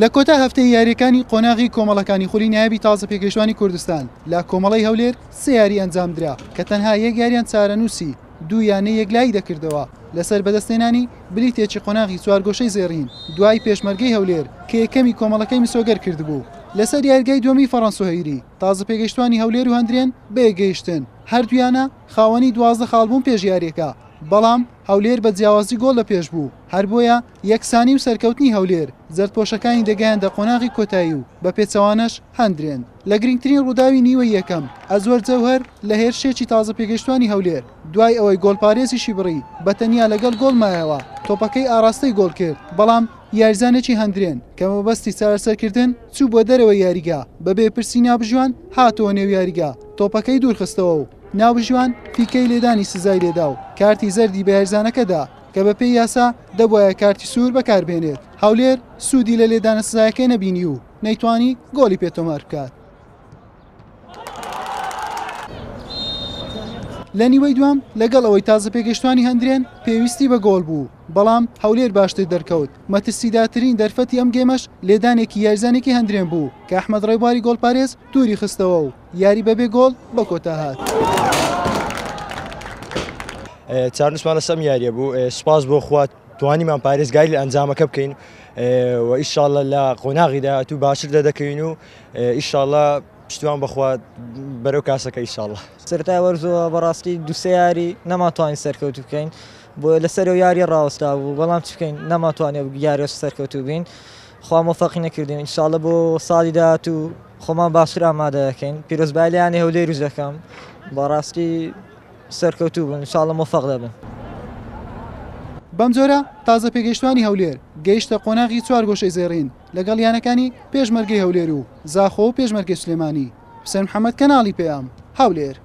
لە کۆتا هەفتەی یارییەکانی قۆناغی کۆمەڵەکانی خولی نایابی تازە پێگەیشتوانی کوردستان لە کۆمەڵەی هەولێر سێ یاری ئەنجامدرا کە تەنها یەک یاریان چارەنووسی دوو یانەی یەکلایی دەکردەوە لەسەر بەدەستهێنانی بلیتێکی قۆناغی چوارگۆشەی زێڕین دوای پێشمەرگەی هەولێر کە یەکەمی کۆمەڵەکەی مسۆگەر کردبوو لەسەر یاریگای دووەمی فەڕەنسۆهەیری تازە پێگەیشتوانی هەولێر و هەندرێن بەیەکگەیشتن هەردوو یانە خاوەنی 12 خاڵ بوون پێش یاریەکە بەڵام هەولێر بە جیاوازی گۆڵ لە پێش بوو هەر بۆیە یەکسانی و سەرکەوتنی هەولێر زەردپۆشەکانی دەگەیاندە قۆناغی کۆتایی و بە پێچەوانەش هەندرێن لە گرنگترین ڕووداوی نیوەی یەکەم، ئەزوەر جەوهەر لە هێرشێکی تازەپێگەیشتوانی هەولێر، دوای ئەوەی گۆڵپارێزیشی بڕی، بە تەنیا لەگەڵ گۆڵ مایەوە، تۆپەکەی ئاڕاستەی گۆڵ کرد، بەڵام یاریزانێکی هەندرێن کە مەبەستی چارەسەرکردن چوو بۆ دەرەوەی یاریگا، بەبێ پرسی ناوبژیوان هاتەوە نێو یاریگا، تۆپەکەی دوورخستەوە و ناوبژیوان فیکەی لێدانی سزای لێدا و کارتی زەردی بە یاریزانەکە دا، کە بەپێی یاسا دەبوایە کارتی سوور بەکاربهێنێت، هەولێر سوودی لە لێدانە سزایەکەی نەبینی و نەیتوانی گۆڵی پێ تۆمار بکات. لە نیوەی دوام لەگەڵ ئەوەی تازە پێگەشتوانی هەندرێن پێویستی بە گۆڵ بوو، بەڵام هەولێر باشتر دەرکەوت، مەترسیدارترین دەرفەتی ئەم گێمەش لێدانێکی یاریزانێکی هەندرێن بوو کە ئەحمەد ڕێبواری گۆڵپارێز دووری خستەوە و یاری بەبێ گۆڵ بە کۆتا هات. چارنووسمان لەسەر ئەم یاریە بوو، سوپاس بۆ خوا توانیمان پارێزگاری لە ئەنجامەکە بکەین و ئیشاڵە لە قۆناغی داهاتوو باشتر دەردەکەوین و ئیشاڵە پشتیوان بەخوا بەرەو کاسەکە ئیشاڵە. سەرەتای وەرزەوە بەڕاستی دوو سێ یاری نەمانتوانی سەرکەوتوو بکەین بۆیە لەسەر ئەو یاریە ڕاوەستا بوو بەڵام چ بکەین نەمانتوانی ئەو یاریەش سەرکەوتوو بین خوا مۆفەقی نەکردین ئینشاڵە بۆ ساڵی داهاتوو خۆمان باشتر ئامادە دەکەین پیرۆزبایی لە یانەی هەولێریش دەکەم بەڕاستی سەرکەوتوو بن ان شاء اللە مۆفەق دەبن. بەمجۆرە تازە پێگەیشتوانی هەولێر گەیشتە قۆناغی چوارگۆشەی زێڕین لەگەڵ یانەکانی پێشمەرگەی هەولێر و زاخۆ و پێشمەرگەی سلێمانی. حوسێن محەمەد کەناڵی پەیام، هەولێر.